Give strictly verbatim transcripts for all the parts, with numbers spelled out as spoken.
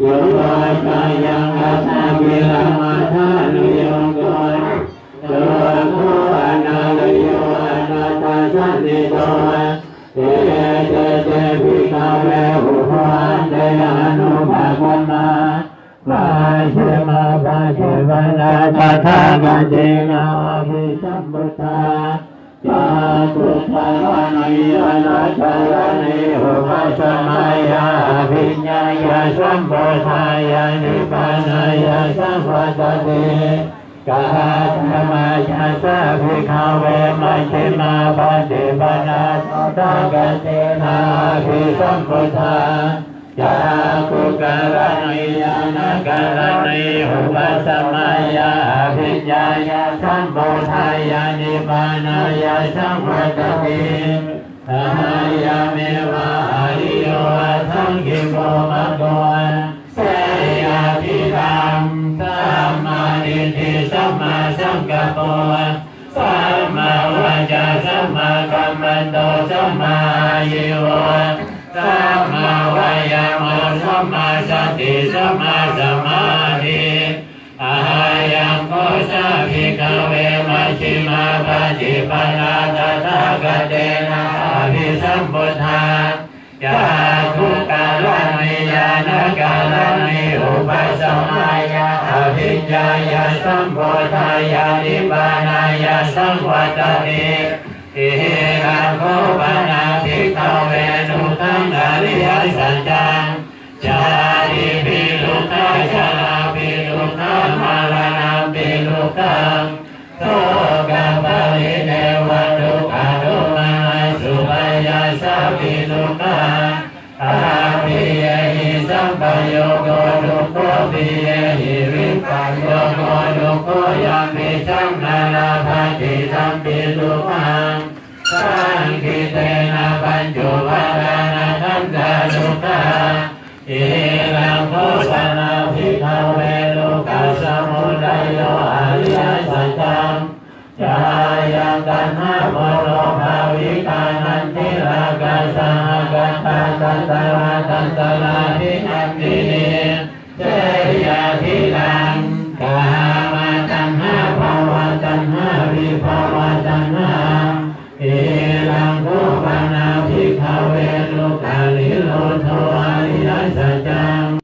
yo cāyaṃ appaṭivijaṃ mathānuyogo, dukkho anarāyo anatthasañhito, ete te bhikkhave ubho ante anupagamma majjhimā paṭipadā tathāgatena abhisambuddhā cakkhukaraṇī ñāṇakaraṇī upasamāya abhiññāya sambodhāya nibbānāya saṃvattati. Katamā ca sā bhikkhave majjhimā paṭipadā tathāgatena abhisambuddhā cakkhukaraṇī ñāṇakaraṇī upasamāya abhiññāya sambodhāya nibbānāya saṃvattati? Ayameva ariyo aṭṭhaṅgiko maggo, seyyathīdaṃ: sammādiṭṭhi sammāsaṅkappo sammāvācā sammākammanto sammāājīvo sammāvāyāmo sammāsati sammāsamādhi. Ayaṃ kho sā bhikkhave majjhimā paṭipadā tathāgatena abhisambuddhā cakkhukaraṇī ñāṇakaraṇī upasamāya abhiññāya sambodhāya nibbānāya saṃvattati. Idaṃ kho pana bhikkhave dukkhaṃ ariyasaccaṃ: jātipi dukkhā jarāpi dukkhā maraṇampi dukkhaṃ sokaparidevadukkhadomanassupāyāsāpi dukkhā appiyehi sampayogo dukkho piyehi vippayogo dukkho yampicchaṃ na labhati tampi dukkhaṃ saṅkhittena pañcupādānakkhandhā dukkhā. Idaṃ kho pana bhikkhave dukkhasamudayo ariyasaccaṃ: jāyaṃ taṇhā ponobbhavikā nandirāgasahagatā tantrāgatantarābhinandinī, seyyathīdaṃ: kāmataṇhā bhavataṇhā vibhavataṇhā. Idaṃ kho pana bhikkhave dukkhanirodho ariyasaccaṃ: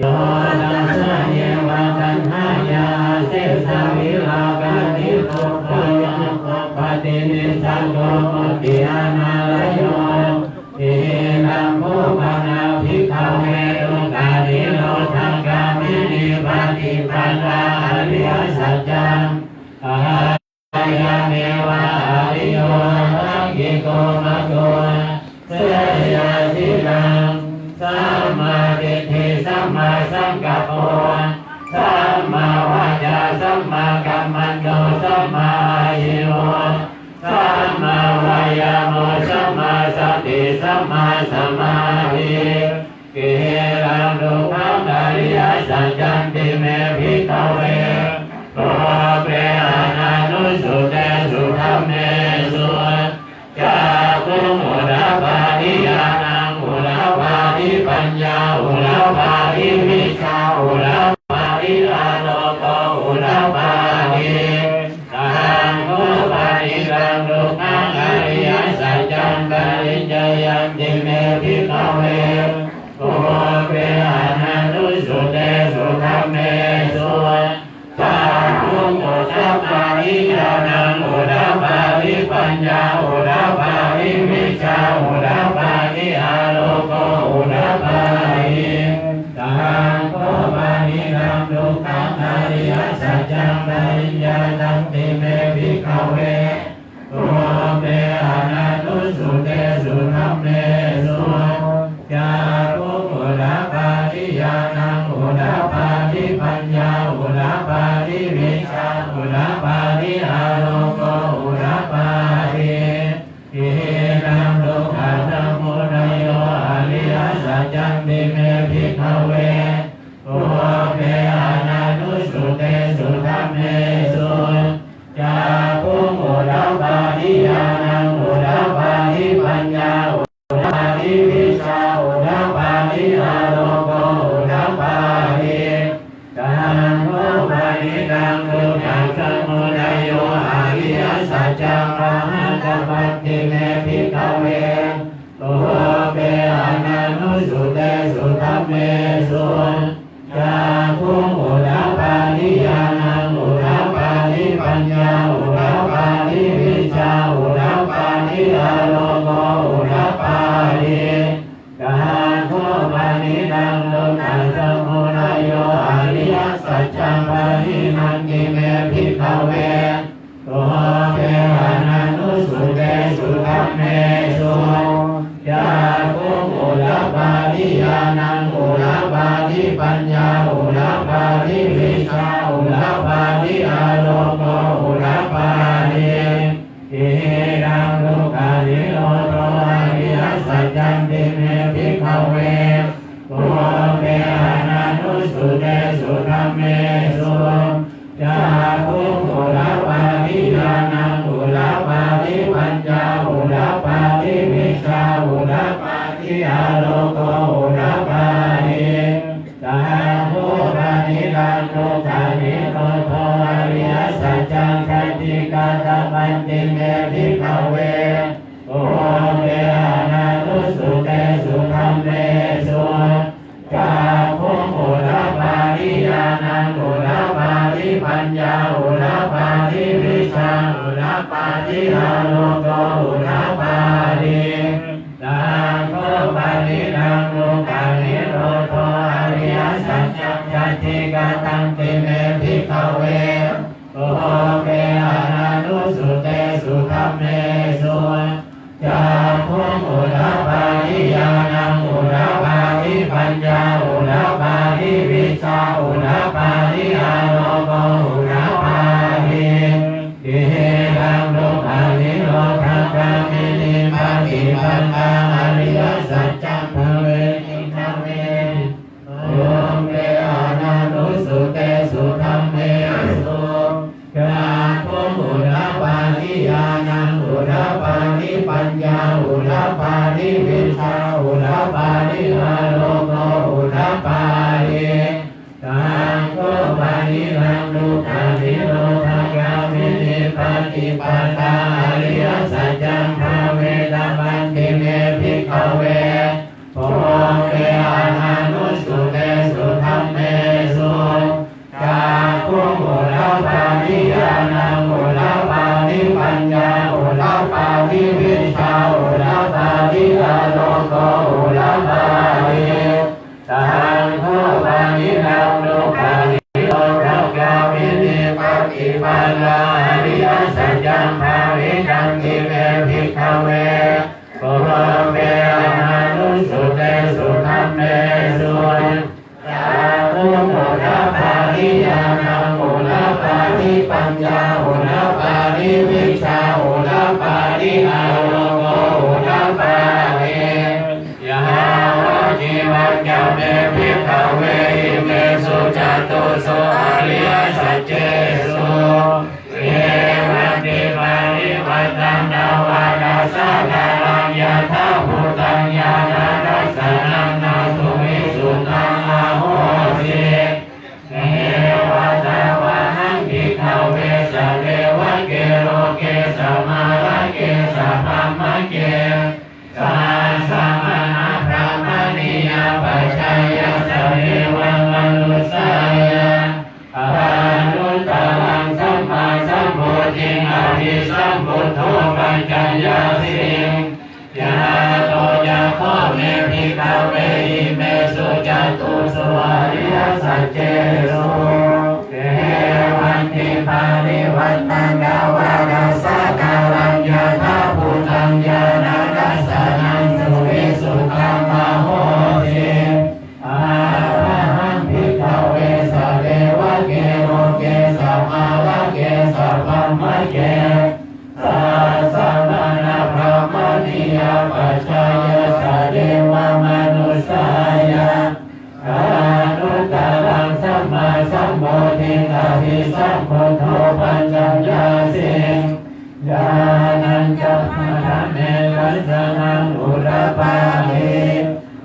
yo tassāyeva taṇhāya asesavirāganirodho cāgo paṭinissaggo mutti anālayo. Idaṃ kho pana bhikkhave dukkhanirodhagāminī paṭipadā ariyasaccaṃ: ayameva ariyo aṭṭhaṅgiko maggo, seyyathīdaṃ: sammādiṭṭhi sammāsaṅkappo sammāvācā sammākammanto sammāājīvo sammāvāyāmo sammāsati sammāsamādhi. Idaṃ dukkhaṃ ariyasaccanti me bhikkhave pubbe ananussutesu dhammesu cakkhuṃ udapādi ñāṇaṃ udapādi paññā udapādi vijjā udapādi āloko udapādi. Taṃ kho panidaṃ dukkhaṃ ariyasaccaṃ pariññeyyanti me bhikkhave pubbe ananussutesu dhammesu cakkhuṃ udapādi ñāṇaṃ udapādi paññā udapādi vijjā udapādi āloko udapādi. Taṃ kho panidaṃ dukkhaṃ ariyasaccaṃ pariññātanti me bhikkhave pubbe ananussutesu dhammesu cakkhuṃ udapādi ñāṇaṃ udapādi paññā udapādi vijjā udapādi āloko udapādi. Idaṃ dukkhasamudayo ariyasaccanti me bhikkhave pubbe ananussutesu dhammesu cakkhuṃ udapādi ñāṇaṃ udapādi paññā udapādi vijjā udapādi āloko udapādi. me bhikkhave pubbe ananussutesu dhammesu cakkhuṃ udapādi ñāṇaṃ udapādi paññā udapādi vijjā udapādi āloko udapādi. Taṃ kho panidaṃ dukkhasamuddayo ariyasaccaṃ pahīnanti me bhikkhave pubbe ananussutesu dhammesu cakkhuṃ udapādi ñāṇaṃ udapādi paññā udapādi vijjā udapādi āloko udapādi. Idaṃ dukkhanirodho ariyasaccanti me bhikkhave pubbe ananussutesu dhammesu cakkhuṃ udapādi ñāṇaṃ udapādi paññā udapādi vijjā udapādi āloko udapādi. Taṃ kho panidaṃ dukkhanirodho ariyasaccaṃ sacchikatanti me bhikkhave pubbe ananussutesu dhammesu cakkhuṃ udapādi ñāṇaṃ udapādi paññā udapādi vijjā udapādi āloko udapādi. Taṃ kho panidaṃ dukkhanirodho ariyasaccaṃ sacchikatanti me bhikkhave pubbe ananussutesu dhammesu cakkhuṃ udapādi ñāṇaṃ udapādi paññā udapādi vijjā udapādi āloko udapādi. Idaṃ dukkhanirodhagāminī paṭipadā ariyasaccaṃ bhave bhikkhave pubbe ananussutesu dhammesu cakkhuṃ udapādi ñāṇaṃ udapādi paññā udapādi vijjā udapādi āloko udapādi. Taṃ kho panidaṃ dukkhanirodhagāminī paṭipadā ariyasaccaṃ bhāvetabbanti me bhikkhave pubbe ananussutesu dhammesu cakkhuṃ udapādi ñāṇaṃ udapādi paññā udapādi vijjā udapādi āloko udapādi. Taṃ kho panidaṃ dukkhanirodhagāminī paṭipadā ariyasaccaṃ bhāvitanti me bhikkhave pubbe ananussutesu dhammesu cakkhuṃ udapādi ñāṇaṃ udapādi paññā udapādi vijjā udapādi āloko udapādi. Yāvajīvañca me bhikkhave imesu catūsu ariyasaccesu evantiparivaṭṭaṃ dvādasākāraṃ yathābhūtaṃ ñāṇadassanaṃ na suvisuddhaṃ ahosi. Neva tāvāhaṃ bhikkhave sadevake loke samārake sabrahmake sassamaṇabrāhmaṇiyapajjhāya sadevamanussāya anuttaraṃ sammāsambodhiṃ abhisambuddho paccaññāsiṃ. Yato ca kho me bhikkhave imesu catūsu ariyasaccesu evantiparivaṭṭaṃ dvādasākāraṃ yathābhūtaṃ ñāṇadassanaṃ suvisuddhaṃ ahosi. Athāhaṃ bhikkhave sadevake loke samārake sabrahmake sassamaṇabrāhmaṇiyapajjhāya sadevamanussāya anuttaraṃ sammāsambodhiṃ abhisambuddho paccaññāsiṃ. Ñāṇañca padaṃ me dassanaṃ udapādi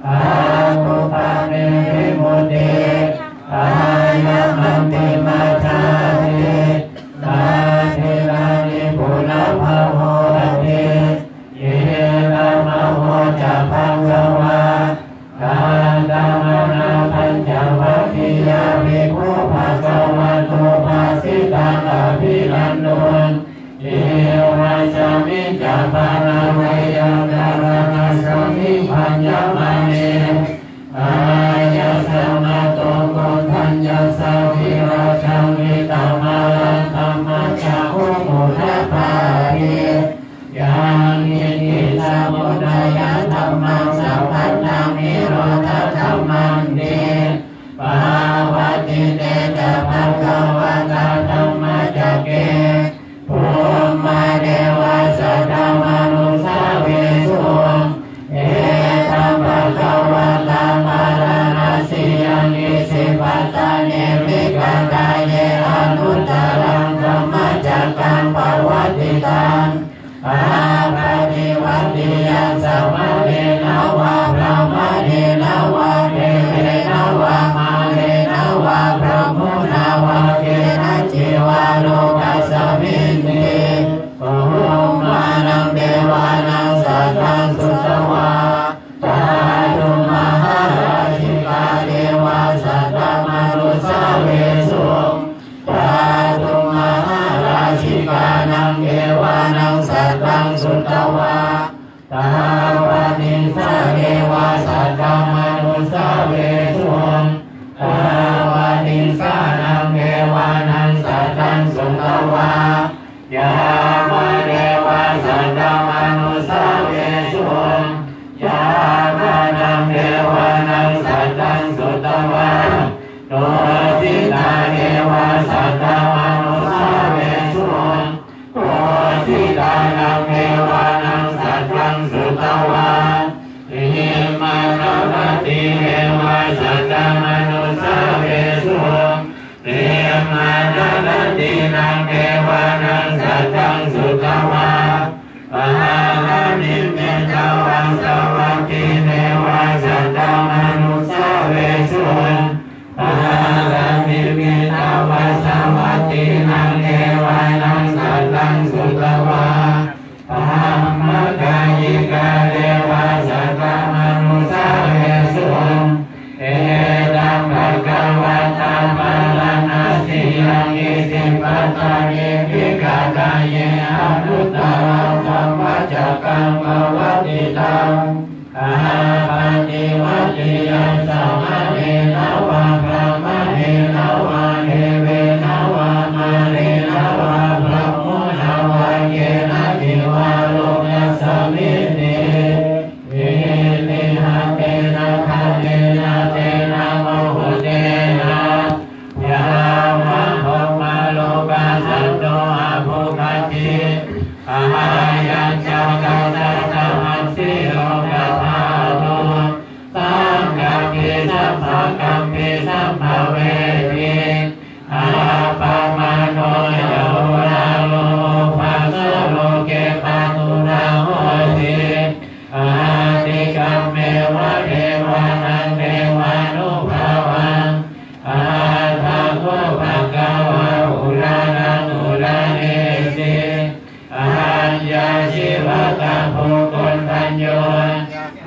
akuppā me vimutti ayamantimā jāti natthidāni punabbhavoti. Tusitā devā saddamanussāvesuṃ. Tusitānaṃ devānaṃ saddaṃ sutvā, nimmānaratī devā saddamanussāvesuṃ. Nimmānaratīnaṃ devānaṃ saddaṃ sutvā, pahalāni me tāvasavattī devā saddamanussāvesuṃ. Pahalāni me tāvasavattī devānaṃ saddaṃ sutvā, brahmakāyikā devā saddamanussāvesuṃ. Etambhagavatā bārāṇasiyaṃ isipatane migadāye anuttaraṃ dhammacakkaṃ pavattitaṃ appaṭivattiyaṃ samaṇena vā brāhmaṇena vā devena vā mārena vā brahmunā vā kenaci vā lokasminti. Itiha tena khaṇena tena muhuttena yāva brahmalokā saddo abbhuggacchi. Ayañca dasasahassī lokadhātu saṅkampi sampakampi sambhaveti. Appamāṇo ca uḷāro ubhāsū loke pāturahosi. Atikkammeva devānaṃ devānubhāvaṃ. Atha kho bhagavā uḷāraṃ uḷāresi. Aññāsi vata bho koṇḍañño,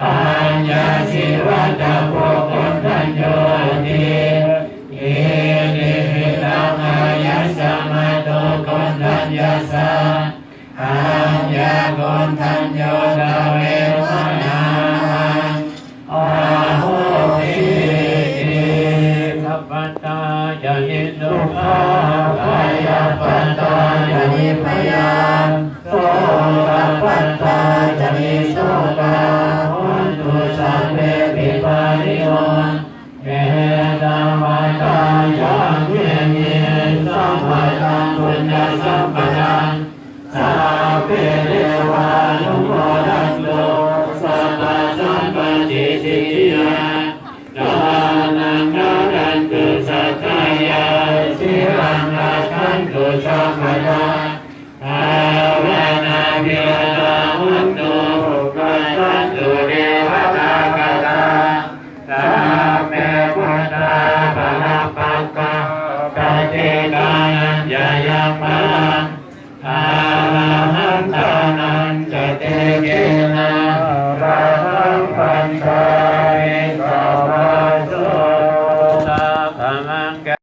aññāsi vata bho koṇḍaññoti. Itihidaṃ āyasmato koṇḍaññassa aññākoṇḍañño tveva naṃ ahosīti. Dukkhappattā ca niddukkhā bhayappattā ca nibbhayā sokappattā ca nissokā hontu sabbepi pāṇino. Ettāvatā ca amhehi sambhataṃ puññasampadaṃ sabbe devānumodantu sabbasampattisiddhiyā. Dānaṃ dadantu saddhāya sīlaṃ rakkhantu sabbadā. Bhāvanābhiratā hontu gacchantu devatāgatā. Sabbe buddhā balappattā paccekānañca yaṃ balaṃ arahantānañca tejena rakkhaṃ bandhā